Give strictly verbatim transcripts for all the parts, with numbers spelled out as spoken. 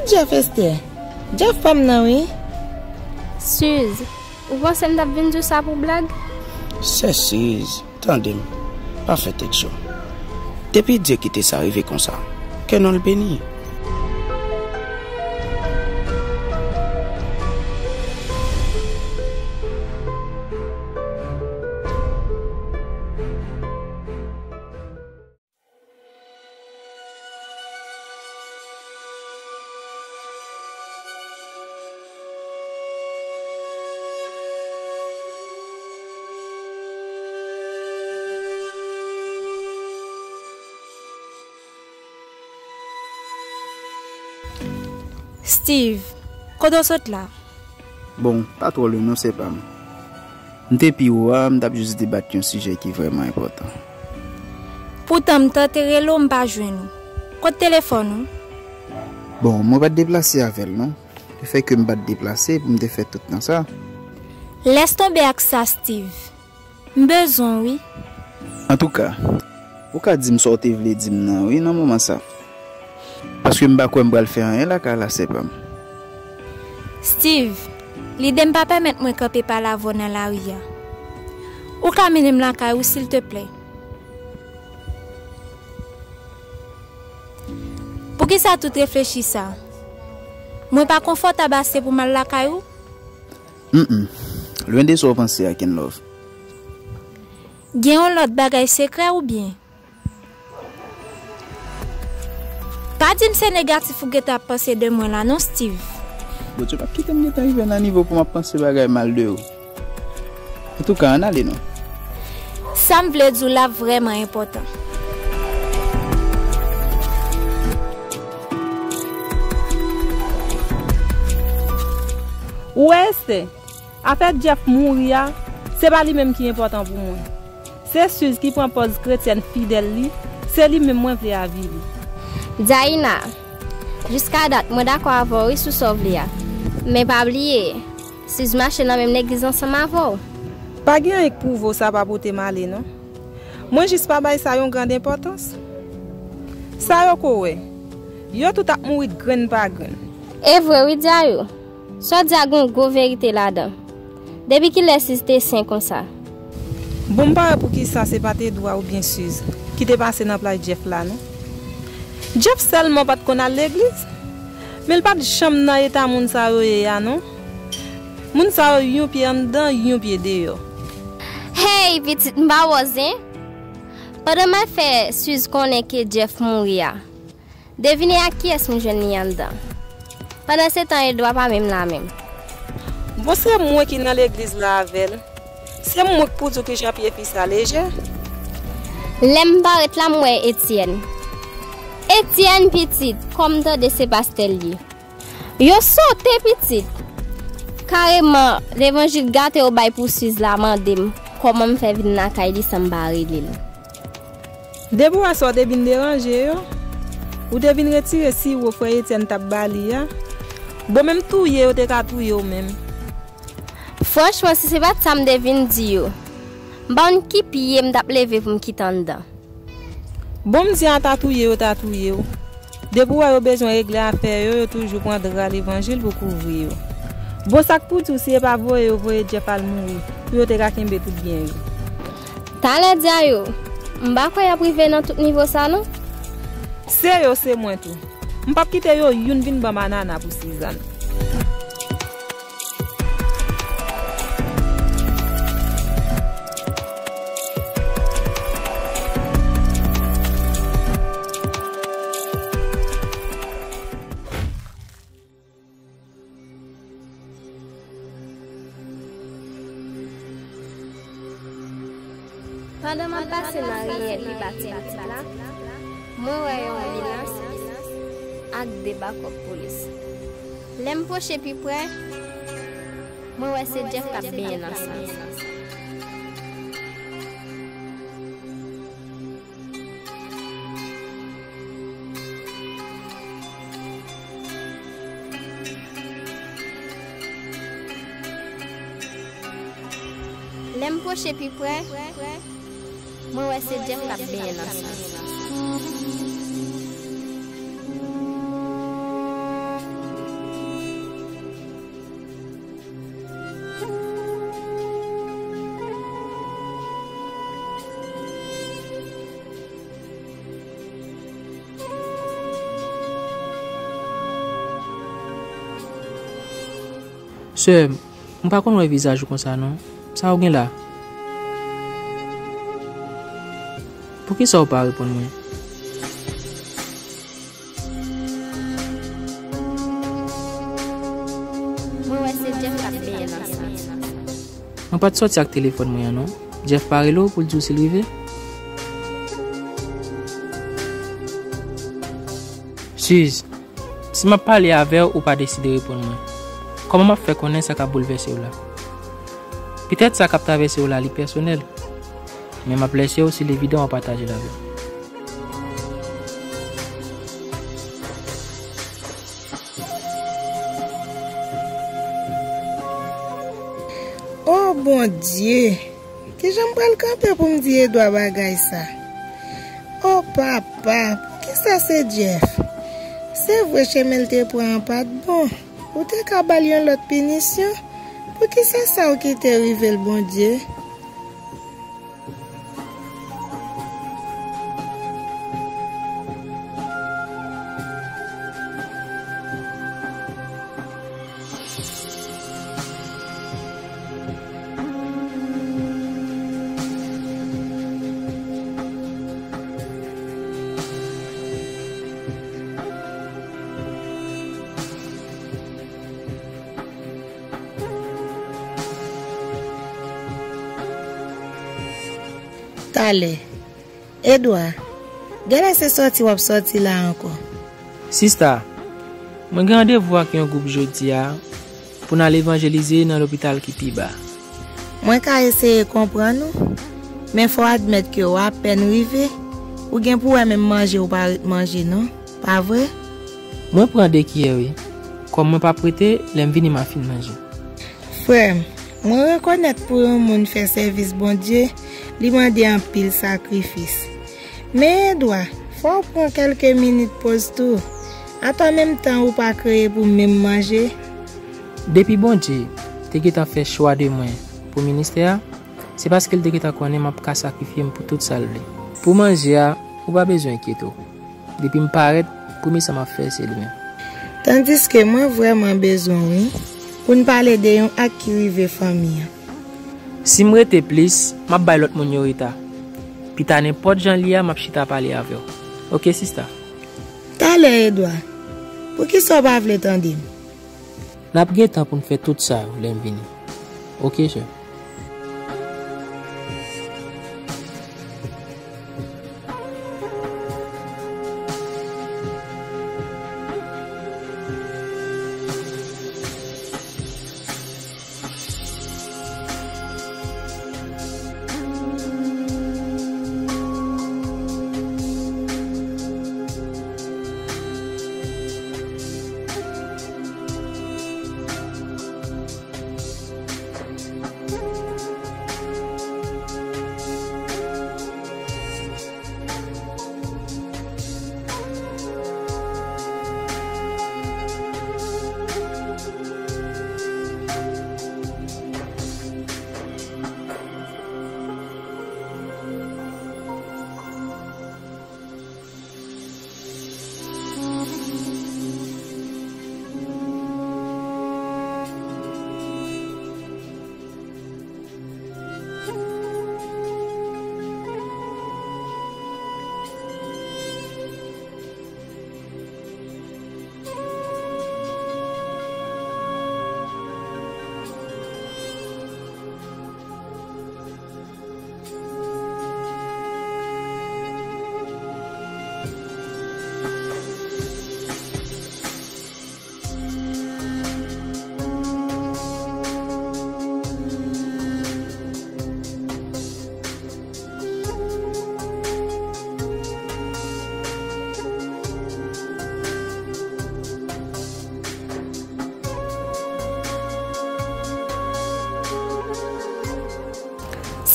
Jeff, Esther. Jeff pa m nan, wi. Suze, ou panse m t ap vin di w sa pou blag? Sè Suze, tande m. Pa fè tèt cho. Depi Dye kite sa rive konsa, ke non l beni. Steve, kote w sot la? Bon, pa twò lwen non, sè pa m. M te pi wo a, m t ap jis debat yon sijè ki vrèman enpòtan. Poutan m tante rele w, m pa jwenn ou. Kot telefòn ou? Bon, mwen pa t deplase avè l non. Lefètke m pa t deplase pou m te fè tout tan sa. Lès tonbe ak sa, Steve. M bezwen w, wi. Antouka, ou ka di m sa w te vle di m nan, wi, nan moman sa. Paske m pa kwè m pral fè anyen lakay la, sè pa m. Steve, lide m pa pèmèt mwen kanpe pale avè w nan lari a. Ou ka mennen m lakay ou, silteplè? Poukisa tout reflechi sa? Mwen pa konfòtab ase pou m al lakay ou? Mm, mm. Lwen de sa w panse a, Kenlove. Gen yon lòt bagay sekrè oubyen? Pa di m se negatif ou gentan ap panse de mwen la non, Steve. Bondye p ap kite m gentan rive nan nivo pou m ap panse bagay mal de ou. Antouka, ann ale non. Sa m vle di w la vrèman enpòtan. Ou wè, Esther, afè Jeff mouri a, se pa li menm ki enpòtan pou mwen. Se Suze ki pran pòz kretyèn fidèl li, se li menm mwen vle avili. Daïna, jiska dat, mwen dakò avè w wi sou sa w vle a. Men pa bliye, Suze mache nan menm legliz ansanm avè w. Pa gen anyen k pwouve w sa pa pote m ale non. Mwen jis pa bay sa yon grann enpòtans. Sa yo ko wè, yo tout ap mouri grenn pa grenn. E vre wi, Dayou. Sa w di a gen yon gwo verite ladan. Depi kilè Suze te sen konsa? Bon, m pa wè poukisa se pa t Edwa oubyen Suze ki te pase nan plas Jeff la non. Jeff sèlman pa t konn al legliz, men l pa t janm nan eta moun sa yo ye a non. Moun sa yo, yon pye anndan, yon pye deyò. Hey, pitit, m pa wè w zen. Pandan m al fè Suze konnen ke Jeff mouri a, devine ak kiyès m jwenn li anndan. Pandansetan, Edwa pa menm la menm. Bon, se mwen ki nan legliz la avè l. Se mwen k pou di w kijan pye fi sa lejè. Lè m parèt la, m wè Etienne. Etienne, pitit, kòm tande se pastè l ye. Yo sote, pitit. Kareman, levanjil gate yo bay pou Suze la mande m kòman m fè vin lakay li san m pa rele l. Depi w wè sa w te vin deranje yo, ou te vin retire siwo frè Etienne t ap ba li a. Bon, menm touye yo te ka touye w menm. Franchman, si se pa t sa m te vin di yo, m pa konn ki pye m t ap leve pou m kite anndan. Bon, m di ata touye yo ta touye w. Depi w wè yo bezwen regle afè yo, yo toujou pran dra levanjil pou kouvri yo. Bon, sa k pou di w si e pa voye yo voye Jeff al mouri, pou yo te ka kenbe tout byen yo? Talè, Dayou, m pa kwè y ap rive nan tout nivo sa non. Se yo, se mwen tou. M p ap kite yo youn vin ban m anana pou Sizàn. Pandan m ap pase nan riyèl pi ba ti pitit la, mwen wè yon ambulans ak de bakòp polis. Lè m pwoche pi prè, mwen wè se Jeff k ap benyen nan san. Lè m pwoche pi prè, mwen wè se Jeff k ap benyen nan san. Sè m, m pa konn wè vizaj ou konsa non. Sa ou gen la? Poukisa ou pa reponn mwen? Mwen wè se Jeff k ap benyen nan sa. Mwen pa t sòti ak telefòn mwen an non. Jeff pa rele w pou l di w si l rive? Suze, si m ap pale avè w, ou pa deside reponn mwen, kòman m ap fè konnen sa k ap boulvèse w la? Petèt sa k ap travèse w la li pèsonèl, men m ap lèse w si l evidan w ap pataje l avè m. O Bondye! Kijan m pral kanpe pou m di Edwa bagay sa? O papa, poukisa se Jeff? Se vre chemen l te pran an pa t bon. Ou te ka ba l yon lòt pinisyon. Poukisa sa w kite rive l, Bondye? Talè. Edwa, genlè se sòti w ap sòti la ankò. Sista, mwen gen randevou ak yon gwoup jodi a pou n al evanjelize nan lopital ki pi ba. Mwen ka eseye konprann ou, men fò w admèt ke w apèn rive, ou gen pou wè menm manje ou pa ret manje non, pa vre? Mwen pran de kiyè wi, kòm mwen p ap rete, lè m vini m a fin manje. Frè m, mwen rekonèt pou yon moun fè sèvis Bondye, li mande anpil sakrifis. Men Edwa, fò w pran kèlke minit poz tou. Atò menm tan ou pa kreye pou menm manje. Depi Bondye te gentan fè chwa de mwen pou ministè a, se paske l te gentan konnen m ap ka sakrifye m pou tout sa l vle. Pou manje a, ou pa bezwen enkyete w. Depi m parèt, premye sa m ap fè se li menm. Tandiske mwen vrèman bezwen w wi, pou n pale de yon ak ki rive fanmi an. Si m rete plis, m ap bay lòt moun yo reta. Pita nenpòt jan l ye a, m ap chita pale avè w. Oke sista. Talè Edwa, poukisa w pa vle tande m? N ap gen tan pou n fè tout sa yo lè m vini. Oke sè.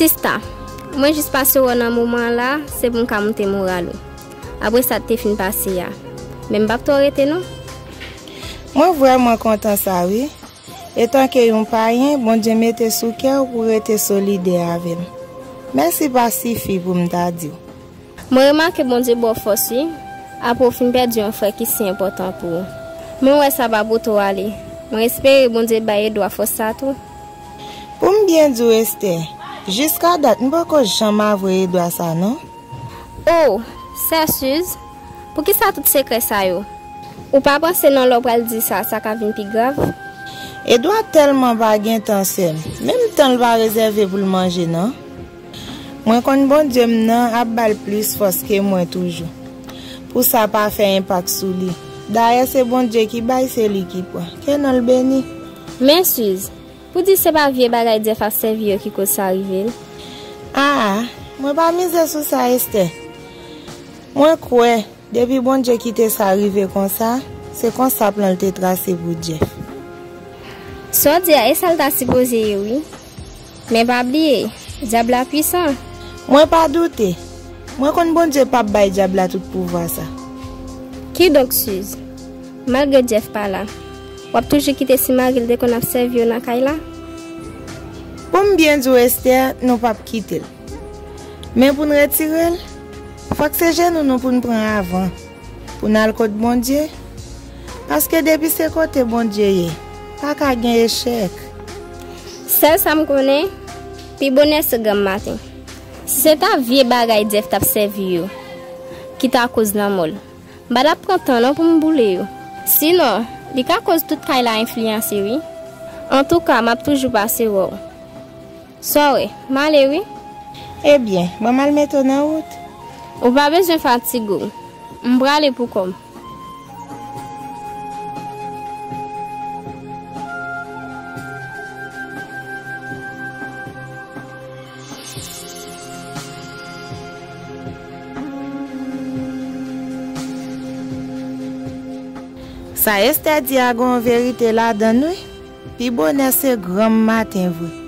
Sista, mwen jis pase wè w nan moman an la, se pou m ka moute moral ou. Apre sa k te fin pase a. Men m p ap twò rete non. Mwen vrèman kontan sa wi. Etanke yon payen, Bondye mete sou kè w pou w rete solidè avè m. Mèsi pa sifi pou m ta di w. Mwen remake Bondye ba w fòs wi, apre w fin pèdi yon frè ki si enpòtan pou ou. Mwen wè sa pa pou tou ale. Mwen espere Bondye bay Edwa fòs sa tou. Pou m byen di w, Esther, jiska dat m poko janm avwe Edwa sa non. Oh, sè Suze, poukisa tout sekrè sa yo? Ou pa panse non lè w pral di sa, sa ka vin pi grav? Edwa tèlman pa gen tan, sè m. Menm tan l pa rezève pou l manje non. Mwen konn Bondye m nan ap ba l plis fòs ke mwen toujou. Pou sa pa fè enpak sou li. Dayè se Bondye ki bay, se li ki pran. Ke non l beni. Men Suze, pou di se pa vye bagay Jeff ap sèvi yo ki koz sa rive l. Aa, mwen pa mize sou sa, Esther. Mwen kwè, depi Bondye kite sa rive konsa, se konsa plan l te trase pou Jeff. Sa w di a, e sa l ta sipoze ye wi. Men pa bliye, dyab la pwisan. Mwen pa doute. Mwen konn Bondye p ap bay dyab la tout pouvwa sa. Kidonk Suze, malgre Jeff pa la, w ap toujou kite ti mari l te konn ap sèvi yo nan kay la? Pou m byen di w, Esther, nou p ap kite l. Men pou n retire l, fòk se jenou nou pou n pran avan, pou n al kot Bondye. Paske depi se kote Bondye ye, pa ka gen echèk. Sèl sa m konnen, pi bonè se granm maten. Si se ta vye bagay Jeff t ap sèvi yo ki ta koz lanmò l, m pa t ap pran tan non pou m boule yo. Sinon, li ka koz tout kay la enfliyanse wi. Antouka, m ap toujou pase wè w. Sa w wè, m ale wi. Ebyen, ban m al mete w nan wout. Ou pa bezwen fatige w. M prale pou kò m. Sa Esther di a gen yon verite ladan l wi. Pi bonè se granm maten vre.